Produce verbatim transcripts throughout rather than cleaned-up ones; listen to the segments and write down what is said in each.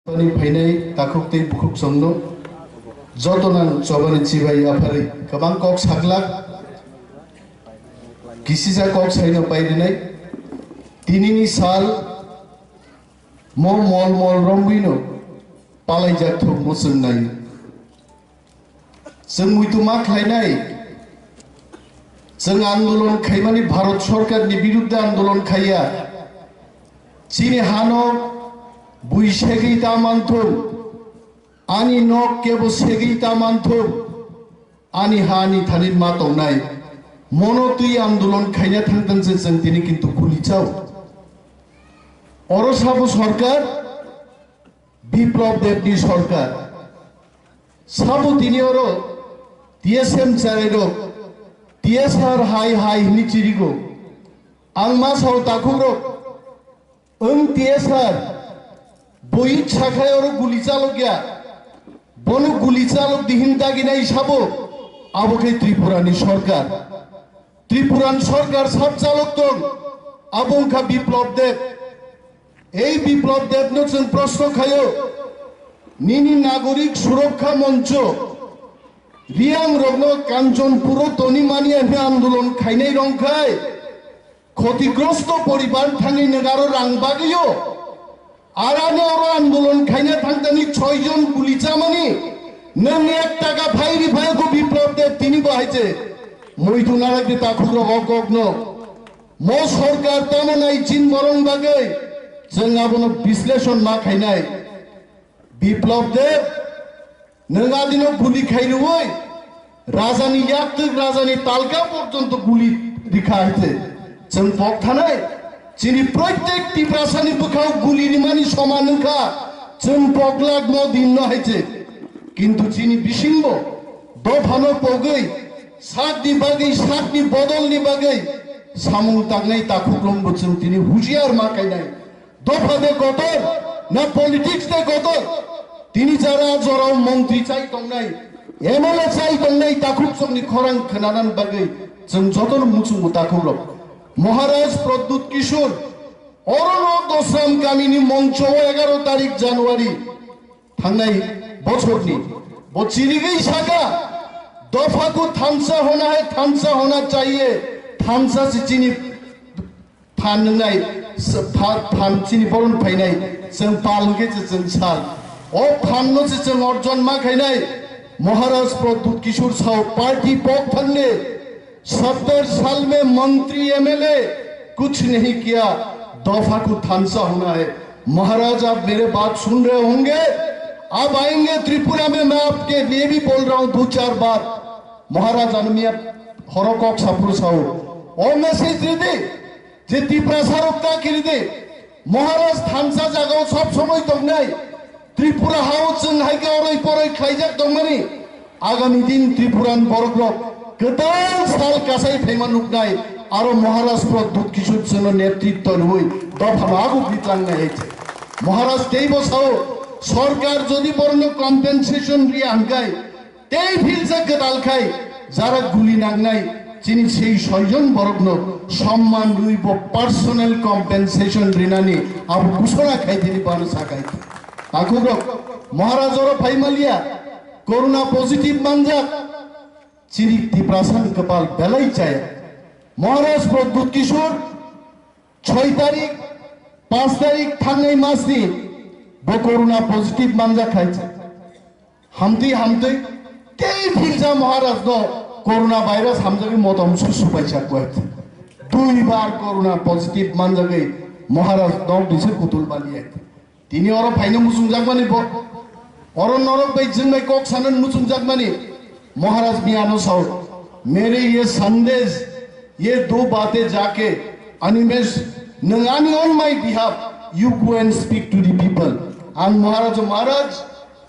Ani phainai takhuk tei bukhuk chwngno joto nang chobani chibai yapharwi kwbang kok saglak, kisisa kok saino pairinai. Tinini sal mo mol mol romwino palaijak thuk muchung nai. Chwng muitu ma khlainai, chwng andolon khaimani Bharat Sorkarni birudde andolon khaiya. Chini hano bui segwi ta manthung, ani nok kebo segwi ta manthung, ani ha ani thani ma tongnai. Mono twi andolon khaina thangtang se chwng tini kintu guli chao. Oro sabo sorkar, Biplab Debni sorkar. Sabo tini oro T S M charairok, T S R hai hai hini chirigo. Ang ma sao takhukrok, wng T S R, boi sakhai oro guli chalok ya. Bono guli chalok dihin daginai sabo, abo khe Tripurani sorkar. Tripurani sorkar sab chalok tong, abo wngkha Biplab Deb. Ei Biplab Debno chwng proshno khaio, nini Nagorik Surokha Moncho Riyangrokno Kanchanpuro toni mani hwnwi andolon khainai rong khai, khotigrosto poribar thangwi nwng aro rang bagwio, arani oro andolon khaina thangtani choi jon guli chamani, nwng ek taka phairi phai kho Biplab Deb tini bo hai se muitu narakdi takhukrok o kokno. Mo sorkar tamo nai chin borong bagwi chwng abono bisleshon ma khainai. Biplab Deb, nwng adino guli khai rwui rajani yaktwk, rajani talka porjonto guli rikha hai se. Chwng pok thanai, chini proitek Tiprasani bwkhao guli rimani soman wngkha. Chwng poklak mo dinno hai se. Kintu chini bisingbo dophano pogwi sakni bagwi, sakni bodolni bagwi samung tangnai takhukrokbo chwng tini husiar ma khainai. Dopha de kotor, na politics de kotor. Tini jara jorao montri chai tongnai, M L A chai tongnai takhukrokni khorang khwnanan bagwi chwng jotono muchungo takhukrok. Maharaj Pradyut Kishore, orono Dosram kamini mongcho o egaro tarik January thangnai bochorni. Bo chirigwi saka, "Dopha ko thansa hona hai, thansa hona chahiye, thansa se chini phan wngnai, s-, pha-, phan chini boron phainai, chwng pal hwnkhe se chwng sal." O phanno se chwng orjon ma khainai. Maharaj Pradyut Kishore sao party pok thangne, "सत्तर साल में मंत्री M L A कुछ नहीं किया, दफा को थानसा होना है।" महाराज, आप मेरे बात सुन रहे होंगे, आप आएंगे त्रिपुरा में, मैं आपके लिए भी बोल रहा हूँ दो चार बात। Maharaj, ano miya horo kok saphuru sao, o message ridi, je Tiprasa rok ta kiridi, Maharaj thansa jagao sob somoi tongnai, Tripura hao chwng hai khe oroi poroi khlaijak tongmani, agami din Tripuran borokrok kwtal sal kasai phaima nuknai, aro Maharaj Pradyut Kishore chwngno netritto rwui dophano aguk ritlangnai hai se. Maharaj teibo sao, sorkar jodi borokno compensation riya hwnkhe, tei philsa kwtal khai jara guli nangnai, chini sei soijon borokno somman rwi bo personal compensation rinani abo ghosona khai tini bano sakai. Takhukrok, Maharaj oro phai maliya, corona positive manjak, chini Tiprasani kwpal belai chaya. Maharaj Pradyut Kishore, choi tarik, panch tarik thangnai masni bo corona positive manjak khai. Hamtwi hamtwi tei philsa Maharaj no corona virus hamjagwi motom susu paisa kwet. Dui bar corona positive manjagwi Maharaj nok dise kutul baliya. Tini oro phaino muchungjakmani bo. Oro norok bai jwng bai kok sanan muchungjakmani. Maharaj miyano sao, "मेरे ये संदेश, ये दो बातें जाके, Animesh, nang ani on my behalf, you go and speak to the people." Ang Maharaj, "Maharaj,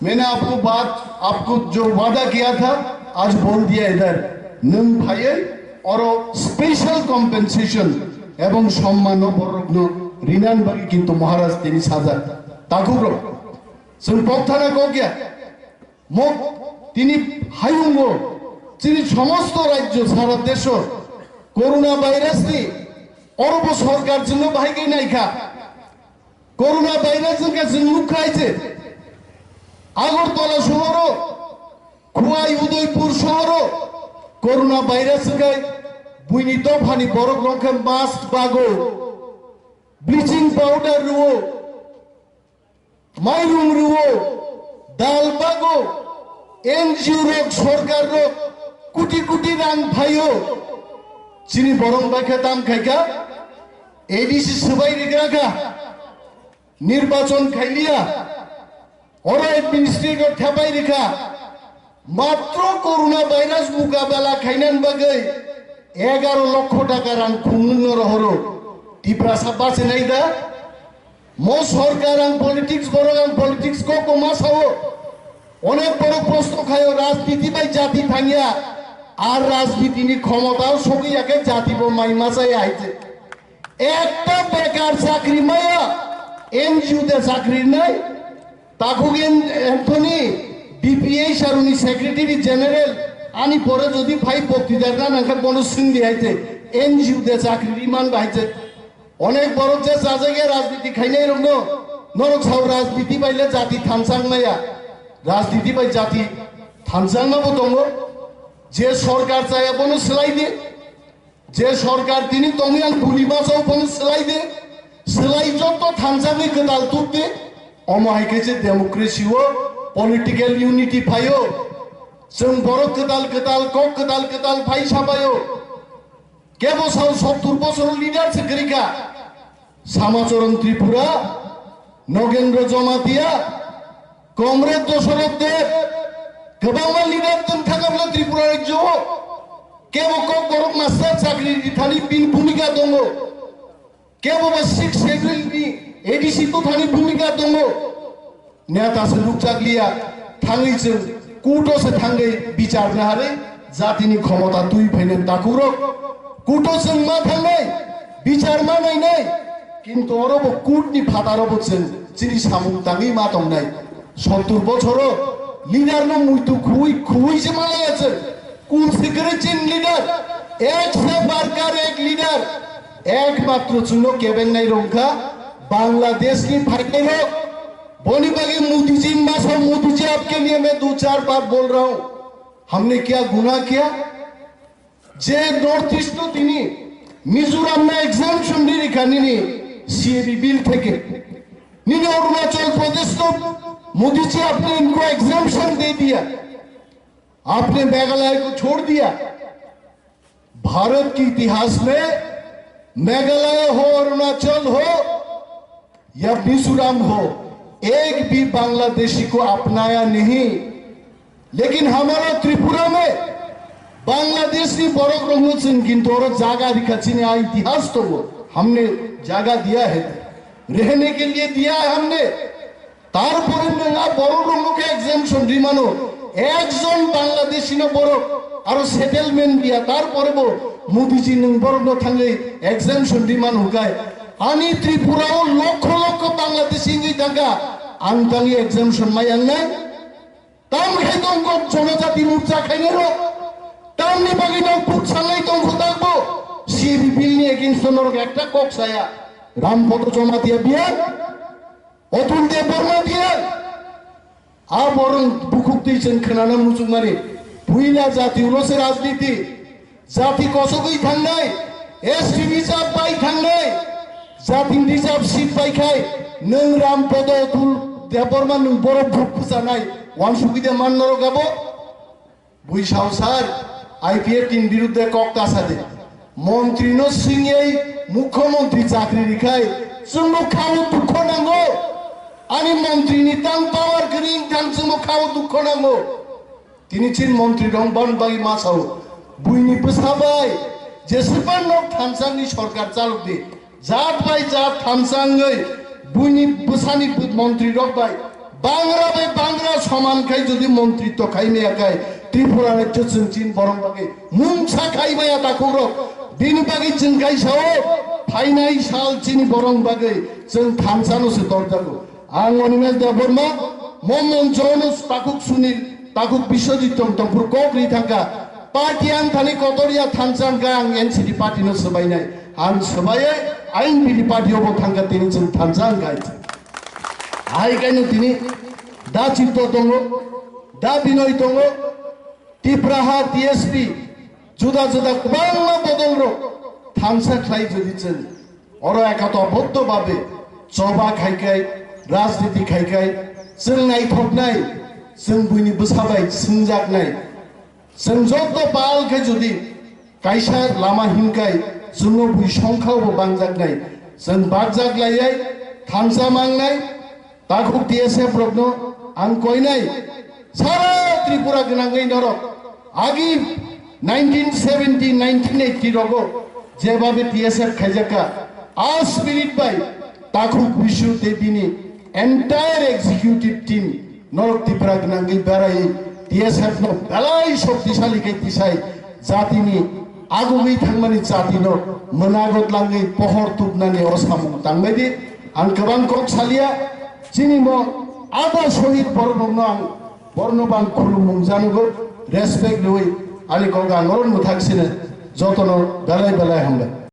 मैंने आपको बात, आपको जो वादा किया था, आज बोल दिया इधर." Nang phaiye oro special compensation ebong somman no borokno rinan bagi kintu Maharaj tini sajak. Takhukrok, chwng pok thana kok ya. Mo tini hayungo chini somosto rajyo sara desho corona virus ni orobo sorkar jwngno bahai khe naikha. Corona virus wngkha chwng nukha hai se Agartala sohoro, Khowai Udaipur sohoro corona virus wngkhe buini dophani borok rok khe mask bago, bleaching powder rwo, mairung rwo, dal bago, N G O rok, sorkar rok koti koti rang phaio. Chini borok bai khe tam khaikha, A D C swbai rigra kha, nirbachon khailiya, oro administrator thepai rikha. Matro corona virus mukabela khainani bagwi egaro lokho taka rang khumnwngno rohoro. Tiprasa bachinai da? Mo sorkar ang politics, borok ang politics kok bo ma sao. Onek borok proshno khaio, rajniti bai jati thangya. Ar rajniti ni khomota o sogwi ya khe jati bo mai ma chaya hai se. Ekta bekar chakri maya, N G O de chakri nai. Takhuk Anthony, B P H R ni Secretary General, ani pore jodi phai bokti darna nangkha bono singdi hai se, N G O de chakri ri man bai se. Onek borok je chajagya rajniti khainai rokno, norok sao rajniti bai le jati thanchang maya. Rajniti bai jati thanchangma bo tongo. Je sorkar chaya bono swlai di. Je sorkar tini tongwi ang buli masa o bono swlai di. Swlai jotto thanchangwi kwtal tuk di. Omo hai khe je democracy o political unity phaio. Chwng borok kwtal kwtal, kok kwtal kwtal phai sabaio. Kebo sao sottur bosor leader se kwrwi kha. Samacharan Tripura, Nogendra Jamatia, Comrade Dosoroth Deb, kwbangma leader tong thangabla Tripura rajyo o. Kebo kok borok master chakri rithani bini bhumika tongo. Kebo ba Sixth Schedule ni A D C tu thani bhumika tongo. Neta se nukjakliya, thangwi chwng kuto se thangwi bichar naharwi jatini khomota twi phainani takhurok. Kuto chwng ma thangnai, bichar ma nainai, kintu oro bo kutni phataro bo chwng chini samung tangwi ma tongnai. Sottur bochoro leader no muitu khuwi khuwi se malaya chwng. Kum sikri chin leader, ek se barkar ek leader, ekmatro chwngno kebengnai rongkha Bangladesh ni phainai rok. Boni bagwi Modi ji masa Modi ji aap ke liye main do chaar baat bol raha hoon. Humne kya gunah kiya? Je North East to tini Mizoram na exemption di rikha nini C A B bill theke. Nini Arunachal Pradesh to Modi ji aapne inko exemption de diya. Aapne Meghalaya ko chhod diya. Bharat के इतिहास में मेघालय हो, अरुणाचल हो या मिजोरम हो, एक भी बांग्लादेशी को अपनाया नहीं। लेकिन हमारा त्रिपुरा में Bangladeshi borok rokno chwng kintu oro jaga rikha chini a itihas tongo, हमने जगह दिया है, रहने के लिए दिया है हमने। Tarpore nwng a borok rokno khe exemption ri mano, ekjon Bangladeshi no borok aro settlement riya, tarpore bo Modi ji nwng borok no thangwi exemption ri mano hwnkhe ani Tripura o lokho lokho Bangladeshi wngwi thangkha, ang thangwi exemption mai ang nai? Tam khai tong kok Jonojati Morcha khainai rok? Tamni bagwi nok buk salnai tong kho tak bo? C A B bill ni against o norok ekta kok saya. Rampodo Jamatia biya, Otul Debbarma biya. A borok bukhuk twi chwng khwnana muchungmani. Puila jati ulo se rajniti. Jati kosogwi thangnai, S T reserve bai thangnai, jati reserve seat bai khai nwng Rampodo Otul Debbarma nwng borok buk bwchanai, wansugwi de man norok abo? Bui sao sir, I P F T ni birudde kok ta sa de. Montri no singei mukhyamantri chakri rikhai chwngno khao dukho nango. Ani montri ni tang power kwrwi wngthang chwngno khao dukho nango. Tini chin montri rok ban bai ma sao, buini bwsa bai jeswkma nok thansa ni sorkar chalok di, jat bai jat thansa wngwi buini bwsani bu-, montri rok bai bangra bai bangra soman khai jodi montri to khai maya khai Tripura rajyo chwng chin borok bagwi mungsa khai maya takhuk rok, bini bagwi chwng khai sao phainai sal chini borok bagwi chwng thansa no se torjago. Ang Animesh Debbarma, mo moncho no takhuk Sunil, takhuk Biswajit tong tongphuru kok ri thangkha. Party ang thani kotor ya thansa hwnkha ang N C P party no swbainai. Ang swbaiwi I N P T party o bo thangkha tini chwng thansa hwnkha. Hai kaino tini Da Chitto tongo, da Binoy tongo, Tipraha T S P, juda juda kwbangma bodolrok thansa khlai jodi chwng oro ekotoboddo babe choba khai khai, rajniti khai khai, chwng naithoknai, chwng buini bwsa bai swngjaknai, chwng joto pal khe jodi kaisa lama hinkai chwngno bui songkhao bo bangjaknai, chwng bakjak laiyai thansa mangnai. Takhuk T S F rokno ang koinai, sara Tripura gwnangwi norok agi nineteen seventy, nineteen eighty rogo jebabe T S F khaijaka, a spirit bai Takhuk Bishu Debini entire executive team norok Tripura gwnangwi berai T S F no belai shoktisali khe tisai jatini agugwi thangmani jatino mwnago tlangwi pohor tubnani oro samung tangbaidi. Ang kwbang kok salia, chini mo ada shohid borokno ang borno bang khulumung janugo, respect rwi ani kok ang oro mwthak sini jotono belai belai hambai.